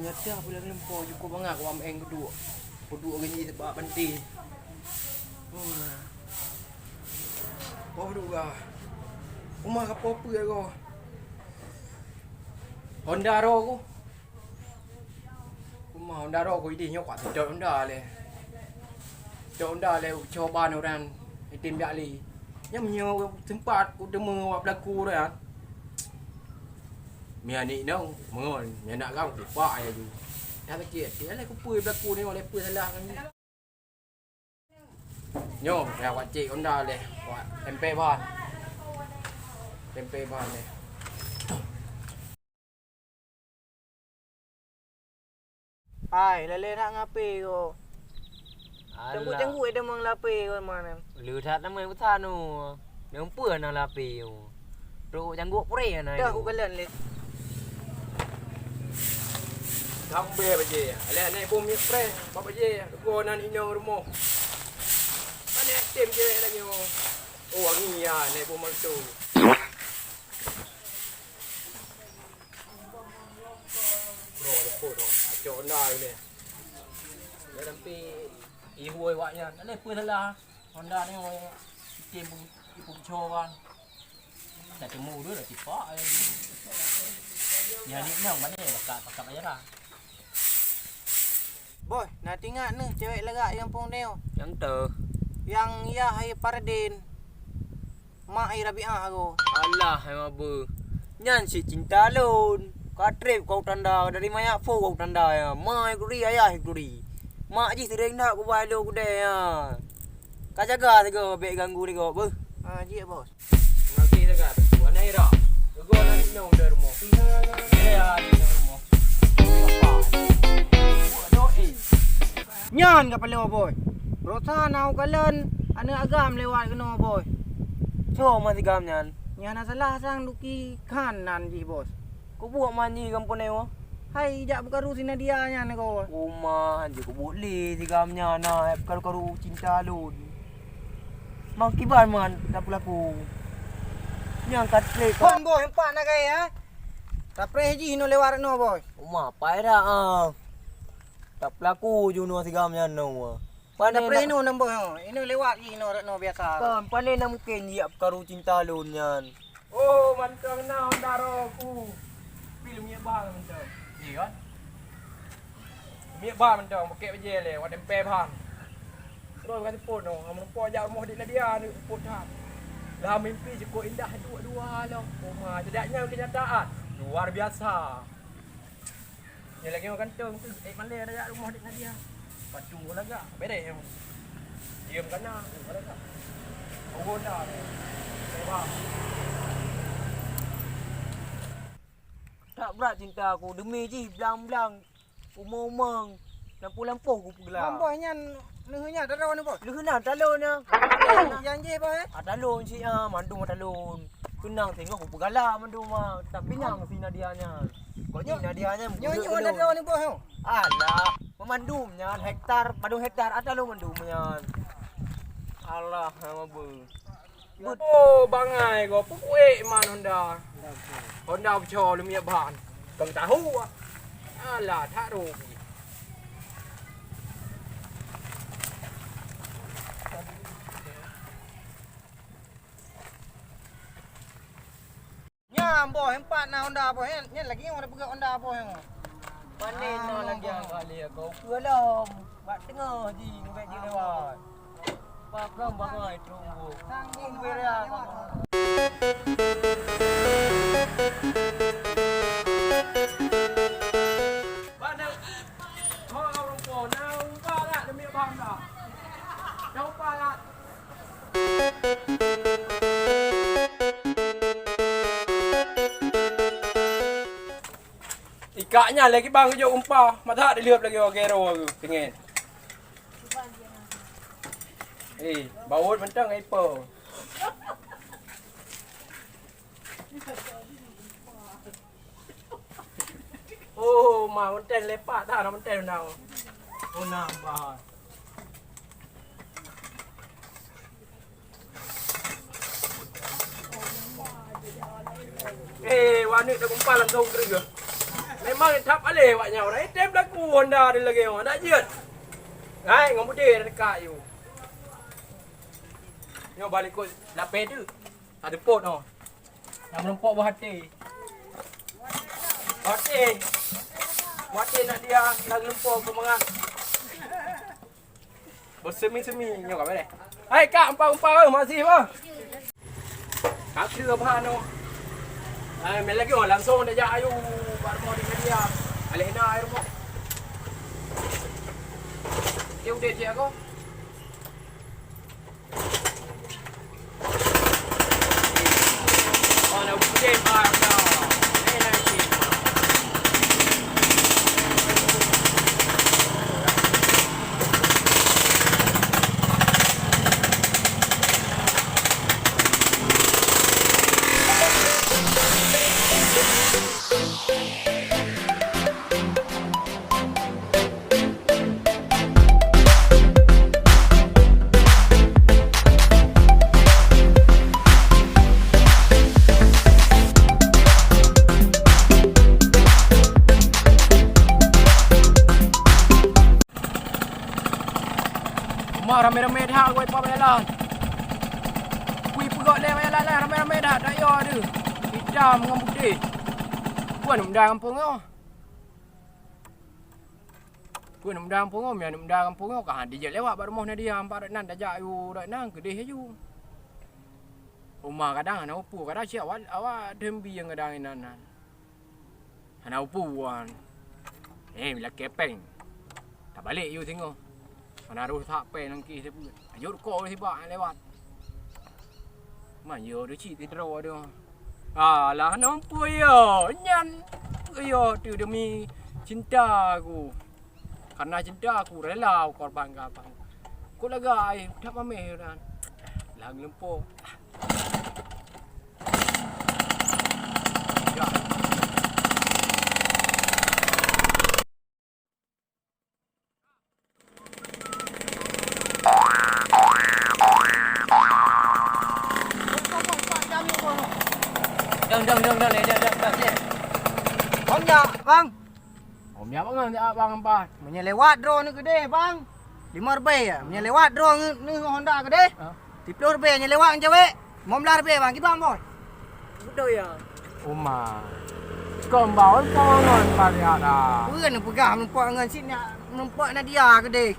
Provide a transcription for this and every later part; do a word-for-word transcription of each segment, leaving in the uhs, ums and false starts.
Nyata pulang lumpoe jukuk mangat ku am eng kuduek. Kuduek ganji teuba banti. Hmm. Poh duga. Uma ka poh peue ko. Honda ro ku. Uma Honda ro ku idih nyoe ka sedot Honda le. Sedot Honda le ucoba orang itim jak li. Nyam nyoe sempat ku teumé wak pelaku orang. Mia ni nong, mengon, mia nak kau tipak ya tu. Dah kecil, dia lah kupu berlaku ni oleh apa salah kan. Nyo, ya wak cek Honda leh, wak tempe ban. Tempe ban leh. Hai, lalé nak ngapi ko? Cangguek-cangguek ide mong lapé ko mana? Lu that nama yang besar nu. Nyang peue na lapé nyoe? Trok cangguek purée na. Dah ku kalon lé. Sampai baje. Alah naik bom nyepre. Bak baje. Go nan inong rumoh. Mana tem cewek lagi nyoe? Oh, wangi ya naik bom tu. Bro, ada pun. Acok dah ni. Ya tapi ihoi wak nyan. Ada pun salah. Honda ni orang item pun ipu cho kan. Dah temu dulu dah tipak lagi. Ya ni nang mana pakat pakat aja. Boy, na tingat neuh cewek lagak yang pung neo. Yang tu. Yang ya hai Paradin. Mak ai Rabiah aku. Alah hai mabu. Nyan si cinta lôn. Ka trip kau tanda dari mayak fu kau tanda ya. Mai kuri ayah kuri. Mak jih sering dak ku bai lôn kudai ya. Ka jaga sigoe, bèk ganggu sigoe beuh. Ah, jeuet, Bos. Nanti jaga tu. Warna ira. Gua nak minum dari rumah. Ya, di rumah. Nyan ka paloe, Boy. Rosa na u kalon aneuk agam lewat keunoe, Boy. Soe man sigam nyan? Nyan na salah sang duki khan nan jih, Bos. Kubuet man jih gampông nyoe. Hai jak beukaru si Nadia nyan ko. Uma, hanjeuet kubuet lé sigam nyan na, hai beukaru-karu cinta lôn. Mang kiban man tapeulaku. Nyang ka trép. Kon boh empat na gaya, ha? Tapreh jih inoe lewat rot noe, boh. Uma, pai dak, ah. Tapeulaku ju noe sigam nyan noe. Pane tapreh na inoe nam boh, ha? Inoe lewat jih inoe rot noe biasa. Kon, pane na mungken jih beukaru cinta lôn nyan. Oh, mantong na Honda ro ku. Pi leumiek ban mantong. Iya kan? Leumiek ban mantong, pakai bajèe lé, wak tempe ban. Terus ka telepon, oh, meureumpok jak rumoh Dik Nadia, ni rumpok that. Lam mimpi cukop indah dua-dua lom. Oh, ma, jadi nyan kenyataan. Luar biasa. Nyan lagèe ureueng kantong tu, eh, malèe raya rumoh Dik Nadia. Patu lagak, bereh nyoe. Diem kana, lagak. Ureueng dah. Sebab tak brat cinta aku, demi jih blang-blang, umong-umong, lampôh-lampôh ku peuglah. Bang boh nyan, neuheun nyan tadroe ni boh. Neuheun nyan talon nyan. Nyang jih boh, eh? Ah, talon cit, ah, mandum talon. Keunong singoh kupeugala mandum, ah, tapi nang si Nadia nyan. Kok jih Nadia nyan nyoe, nyoe na droe ni boh, nyoe. Alah, mandum nyan hektar, padum hektar ata lôn mandum nyan. Alah, nama beu. Oh, bangai ko, peukuek man Honda. Honda peucol leumiek ban. Kang tahu, ah. Alah, that rugi. Nyan boh, empat na Honda boh, nyan, nyan lagi nyoe ada peugah Honda boh nyoe. Panen na lagi boh. Kali ya kau. Ukeue lom, bak teungoh jih, ngubek jih lewat. Pakam bangai trombo. Sang jih ngubek ya. Bana. Ho orang po, na ubah dah demi bang dah. Dah ubah dah. Ikak nyan lagi bang kejok umpa, mata dileup lagi orang gero tu, tengok. Eh, baut mentang ipo. Oh, ma, menteng lepak dah, menteng dah. Oh, nambah. Eh, waneuk dah gumpal lam gaung kering ke? Memang that paléh awak nyoe. Dah item lagu Honda ada lagi nyoe. Nak jeuet. Hai, ngon beudé dah dekat you. Nyoe balik kot lapeh tu. Ada pot nyoe. Nak meureumpok buah hati. Buah hati. Buah hati nak dia lagu leumpok keumangat. Bersemi-semi nyoe ka beres. Hai kak, umpang-umpang eh, masih bah. Kak kira bah no. Hai, main lagi oh, langsung dah jak ayu bak rumah di media. Alena air rumah. Dia udah cek aku. Rumah ramé-ramé that, wai pap jalan. Kui peugah lé jalan lah, ramé-ramé that, dak yo deuh. Hitam ngon putih. Bukan muda kampung nyoe. Keu aneuk muda gampông nyoe, mi aneuk muda gampông nyoe ka han dijak lewat bak rumoh Nadia, ampat rot nan tajak yu rot nan keudeh laju. Uma kadang hana upu, kadang siat awak, awak deuh bieng kadang inan nan. Hana upu wan. Eh, lakée péng. Tabalek yu singoh. Hana roh that péng nangkih teupeu. Ajok rukoe sibak lewat. Man yo deuh cit sidroe deuh. Alah, hana umpue yo. Nyan yo tu demi cinta aku. Karena cinta aku rela aku korbankan abang. Kok lagak ai, dak paméh dan. Lah ngelumpuk. Ya. Dong, dong, dong, dong, dong, dong, dong, dong. Kon jak, Bang? Om jak bangai jak Bang empat. Meunyoe lewat droeneuh keudeh, Bang. Lima ribèe ya. Meunyoe lewat droeneuh Honda keudeh. Ha? Siplôh ribèe nyoe lewat ngon jawek. Lima blah ribèe, Bang, kiban, Boy? Beutôi ya. Uma. Kon bau kau ngon pariak dah. Peue neupeugah meureumpok ngon sit nyak meureumpok Nadia keudeh.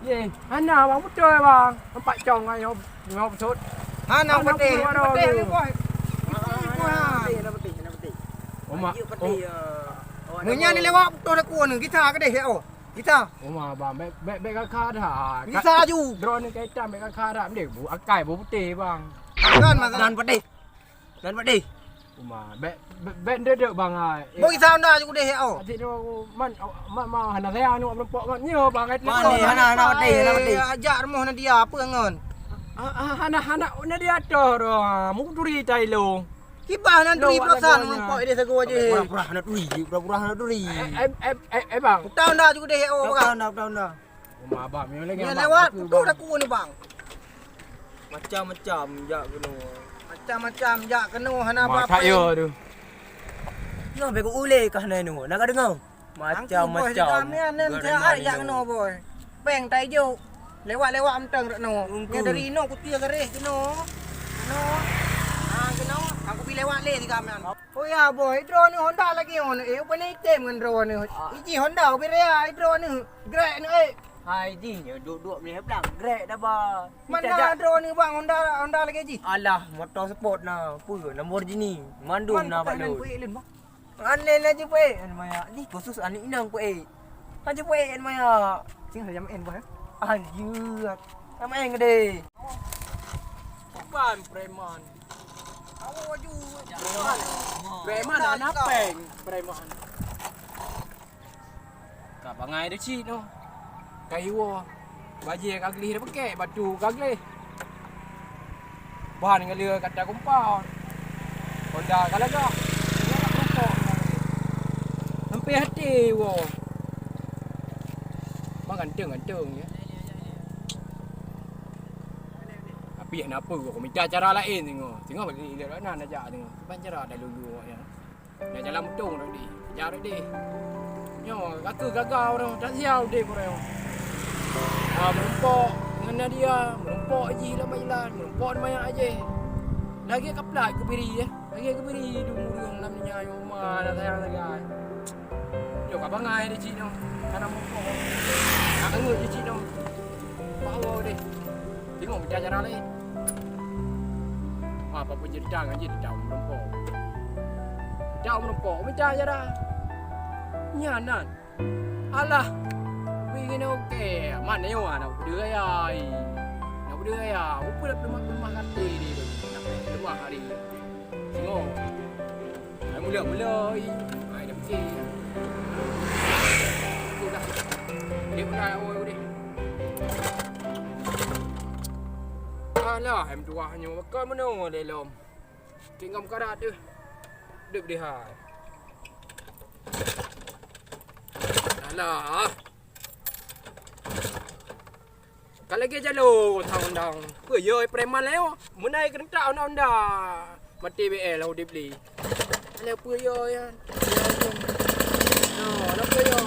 Ye, hana bang beutôi bang. Empat cong ayo nyoe beutôi. Hana beutôi, hana beutôi, Boy. Hana beutôi, hana beutôi. Uma. Meunyoe ni lewat beutôi dah kuah ni, kita keudeh ya oh. Kita. Uma bang, bèk bèk bèk kakha dah. Bisa aju. Drone ni kaitan bèk kakha dah. Mending bu akai bu putih bang. Kan masa. Dan pedih. Dan pedih. Uma, bèk bèk bèk ndeudeuk bang ai. Bu kita anda aju deh oh. Adik tu man man man hana sayang ni meureumpok man. Nyo bang ai. Man ni hana hana pedih, hana pedih. Ajak rumoh Nadia apa ngon? Hana hana Nadia toh dah. Muturi tai long. Kiban nan turi perasaan meureumpok deh sagoe aja. Pura-pura hana turi, pura-pura hana turi. Eh eh eh bang. Utang dah aju deh oh. Utang dah, utang dah. Rumah abang memang lagi. Ni lewat betul dah ku ni bang. Macam-macam jak keunoe. Macam-macam jak keunoe hana apa-apa. Masak yo tu. Nyoe bego ulé kah nai nu. Nak ka dengar? Macam-macam. Kami nan sihat jak keunoe boy. Peng tai jok. Lewat-lewat mantong rot noe. Nyoe dari inoe kutia garéh keunoe. Keunoe. Ah keunoe. Aku pi lewat lé di kami nan. Oh ya boy, droeneuh Honda lagi on. Eh, upah item ngon droeneuh. Iji Honda ubé rea droeneuh. Grek ni eh. Hai ji nyoe duk-duk meulihat blang. Grek dah ba. Mana droeneuh bang Honda Honda lagi ji? Alah, motor sport na. Peue Lamborghini. Mandum na bak lôn. Aneh na ji pue. An maya. Ji khusus aneuk inong pue. Kan ji pue an maya. Sing saja main bah. Anjir. Main gede. Bukan preman. Preman anak peng preman. Ka bangai deuh cit noh. Ka iwoe. Bajée ka gleh dah peuke, batu ka gleh. Ban ngaleu kata kompa. Honda ka lagak. Sampai hati iwoe. Bang ganteng-ganteng ya. Tapi kenapa aku minta cara lain tengok. Tengok bagi dia nak ajak tengok. Ban cara dah lulu ya. Dah jalan beutong tadi. Ya, deh. Nyoe, ka keuh gaga ureueng, tak siap udeb ureueng. Ah, meurumpok ngon Nadia, meurumpok jih lam jalan, meurumpok ngon manyak jih. Lagèe kaplat keubiri, eh. Lagèe keubiri dum ureueng lam dunia nyoe, ma na sayang sagai. Nyoe ka bangai di cik nyoe, hana meurumpok. Ka angeut di cik nyoe. Bawa deh. Tengok mita cara lain. Apa pun cerita ngan cerita meurumpok. Cerita meurumpok, mita cara. Nyan nan. Alah. Wih, ngene oke. Mana yo anak muda ya? Anak muda ya. Apa dah pelemah-pelemah kata dia tu? Nak pelemah hari. Tengok. Ai mula-mula, ai, ai dah bersih. Aku dah. Dia pun dah awal deh. Alah, em tuah nyoe bakal meunoe lé lom. Tinggal meukarat deh. Dep deh hai. Alah. Ka lagèe jalo tang-tang. Peue yo preman lé yo? Meunai keurentak onda-onda. Mati B L udeb li. Alah peue yo ya? No, alah peue yo?